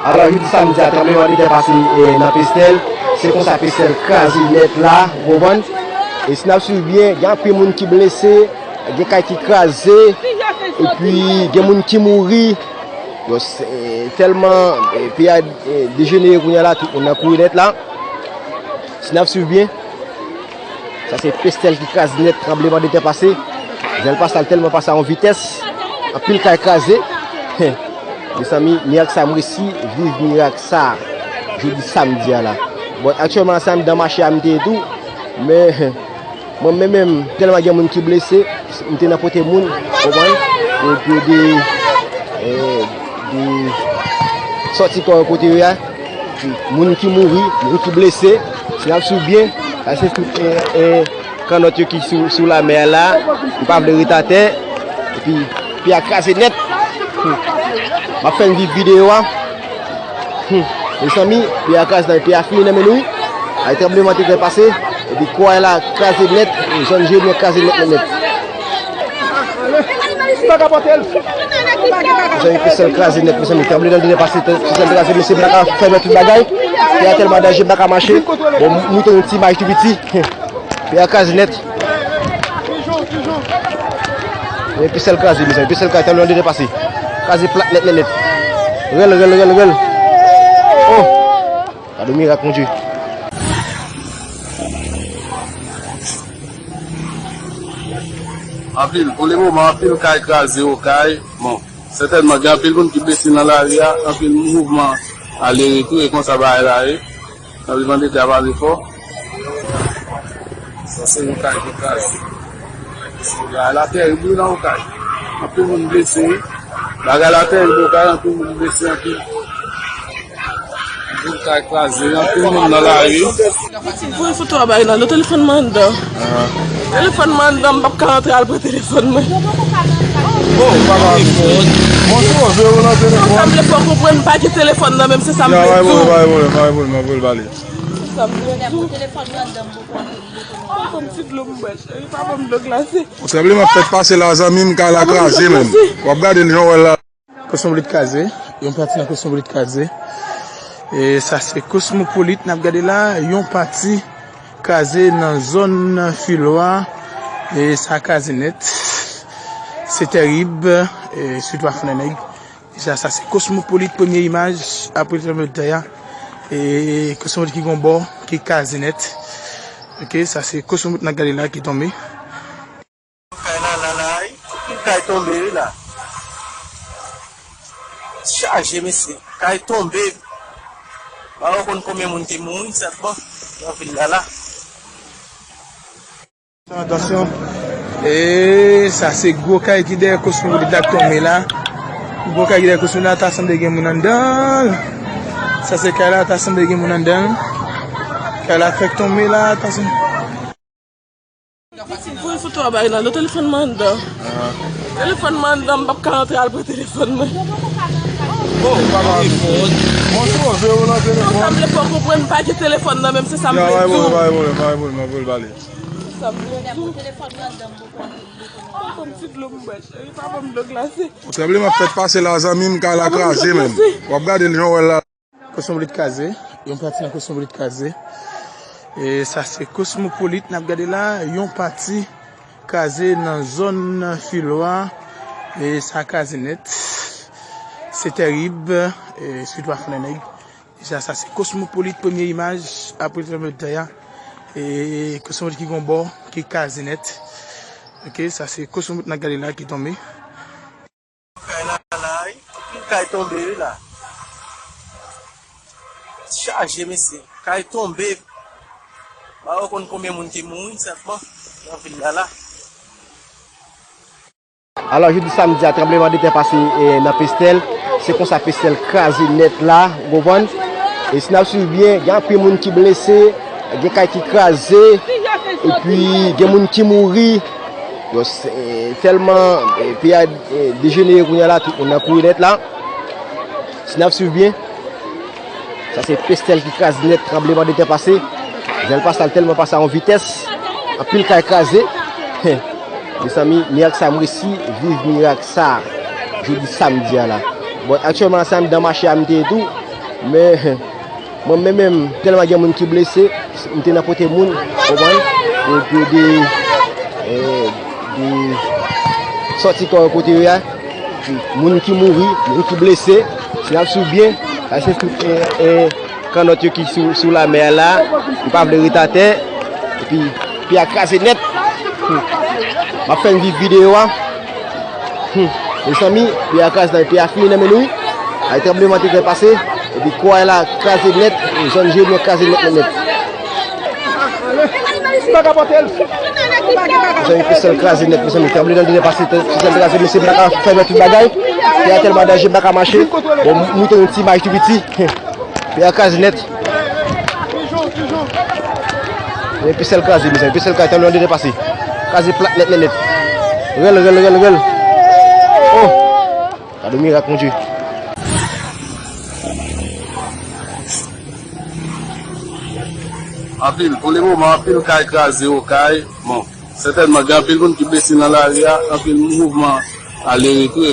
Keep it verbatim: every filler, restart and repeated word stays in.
Alò, jodi samdi a, tranblemanntè pase, e, nan Pestèl. Se konsa Pestèl kraze nèt la, ou konprann? E si n ap swiv byen, gen anpil moun ki blese, gen kay ki kraze, epi gen moun ki mouri. Yo, se, tèlman, e, peyi a, e, dejenere kounye a la, tout moun nan kouri nèt la. Si n ap swiv byen, sa se Pestèl ki kraze nèt, tranblemanntè pase. Jan l pase a, l tèlman pase a yon vitès, anpil kay kraze. Mezanmi, mirak sa m resi viv mirak sa jodi samdi a la. Bon, aktyèlman la, se anndan mache a m te ye tou, men mwen menm, menm, tèlman gen moun ki blese, m te nan pote moun, konprann? Epi de, e, de sòti kò yo kote yo ye a. Moun ki mouri, moun ki blese, si n ap swiv byen, sa se tout, e, e, kannòt yo ki sou, sou lamè a la, yo pa vle ret atè, epi, epi peyi a kraze nèt. Hmm. M ap fè n viv videyo a. Hmm. Mezanmi, peyi a kraze nèt, peyi a fini nan men nou wi. Ay tranblemanntè pase, epi kway la kraze nèt, zòn Jeremi an kraze nèt, nèt, nèt. Mezanmi, Pestèl kraze nèt, mezanmi, tranblemanntè pase, Pestèl kraze, mesye pa ka fèmen tout bagay. Peyi a tèlman danje, pa ka mache. Bon, m montre yon ti imaj tou piti. Peyi a kraze nèt. Men Pestèl kraze, mezanmi, Pestèl kraze, tranblemanntè pase. Kraze plat nèt, nèt, nèt. Rèl, rèl, rèl, rèl. Oh! Gade mirak, Bondye. Anpil, pou le moman, anpil kay kraze, Okay. Bon, sètènman, gen anpil moun ki blese nan lari a, anpil mouvman ale retou, e konsa bagay la ye. Tranblemanntè a pase fò. Sa se yon kay ki kraze. Bagay la tèrib wi nan Okay. Anpil moun blese wi. Bagay la tèrib Okay, anpil moun blese, anpil. Anpil kay kraze, anpil moun nan lari. Voye foto a bay la, non, telefòn mwen anndan. Telefòn mwen anndan, m p ap ka rantre al pran telefòn mwen. Oh, papa. Monchè, w vle w nan telefòn. Sa m vle fè w konprann, m pa gen telefòn nan men m, se sa m vle di w. Pa gen pwoblèm, pa gen pwoblèm, pa gen pwoblèm, pa gen pwoblèm, ale. Se sa m vle di w. Pa ban m ti dlo m bwè, cheri, pa ban m dlo glase. Yon tranbleman fèk pase la, zanmi m, kay la kraze menm. W ap gade l jan w wè l la. Kosmopolit kraze, yon pati nan Kosmopolit kraze. E sa se Kosmopolit n ap gade la, yon pati kraze nan zòn Filwa. E sa kraze nèt. Se tèrib, e sitou a Fannannèg. Deja sa se Kosmopolit, premye imaj apre tranblemanntè a. E Kosmopolit ki gon bò ki kraze nèt. Ok, sa se Kosmopolit n ap gade la ki tonbe. Kay la, la, la, wi. Anpil kay tonbe, wi, la. Chaje, mesye. Kay tonbe. Pa wè konn konbyen moun ki mouri, sèlman nan vil la, la. Atansyon. E sa se gwo kay ki dèyè Kosmopolit la k tonbe la. Gwo kay ki dèyè Kosmopolit la, ta sanble gen moun anndan l. Sa se kay la, ta sanble gen moun anndan l. Kay la fèk tonbe la, ta sanble. Voye foto a bay la, non, telefòn mwen anndan. Telefòn mwen anndan, m p ap ka rantre al pran telefòn mwen. Oh, papa. Monchè, w vle w nan telefòn. Sa m vle fè w konprann, m pa gen telefòn nan men m, se sa m vle di w. Pa gen pwoblèm, pa gen pwoblèm, pa gen pwoblèm, ale. Se sa m vle di w. Pa ban m ti dlo m bwè, cheri, pa ban m dlo glase. Yon tranbleman fèk pase la, zanmi m, kay la kraze menm. W ap gade l jan w wè l la. Kosmopolit kraze, yon pati nan Kosmopolit kraze. E sa se Kosmopolit n ap gade la, yon pati kraze nan zòn Filwa. E sa kraze nèt. Se tèrib, e sitou a Fannannèg. Deja sa se Kosmopolit, premye imaj apre tranblemanntè a. E Kosmopolit ki gon bò ki kraze nèt. Ok, sa se Kosmopolit n ap gade la ki tonbe. Kay la, la, wi. Anpil kay tonbe, wi, la. Chaje, mesye. Kay tonbe. Pa wè konn konbyen moun ki mouri, sèlman nan vil la, la. Alò, jodi samdi a, tranblemanntè pase, e, nan Pestèl. Se konsa Pestèl kraze nèt la, ou konprann? E si n ap swiv byen, gen anpil moun ki blese, gen kay ki kraze, epi gen moun ki mouri. Yo, se, tèlman, e, peyi a, e, dejenere kounye a la, tout moun nan kouri nèt la. Si n ap swiv byen, sa se Pestèl ki kraze nèt, tranblemanntè pase. Jan l pase a, l tèlman pase a yon vitès, anpil kay kraze. Mezanmi, mirak sa m resi viv mirak sa jodi samdi a la. Bon, aktyèlman la, se anndan mache a m te ye tou. Men, mwen menm, menm, tèlman gen moun ki blese, m te nan pote moun, konprann? Pou, pou de, eh, de sòti kò yo kote yo ye a. Moun ki mouri, moun ki blese, si n ap swiv byen, sa se tout, eh, eh, kannòt yo ki sou, sou lamè a la, yo pa vle ret atè, epi, epi a kraze nèt. M ap fè n viv videyo a. Hmm. Mezanmi, peyi a kraze, peyi a fini nan men nou. Ay, tranblemanntè pase, epi kò a la kraze nèt, zòn Jeremi an kraze nèt, nèt, nèt. Mezanmi, pistòl kraze nèt, mezanmi, tranblemanntè pase, pistòl kraze, mesye, m pa ka fè tout bagay. Peyi a tèlman danje, m pa ka mache. Bon, m montre yon ti imaj tou piti. Peyi a kraze nèt. Men pistòl kraze, mezanmi, pistòl kraze, tann yon de pase. Kraze plat nèt, nèt, nèt. Rèl, rèl, rèl, rèl. Oh! Gade mirak, Bondye. Anpil, pou le moman, anpil kay kraze, Okay. Bon, sètènman, gen anpil moun ki blese nan lari a, anpil mouvman ale retou.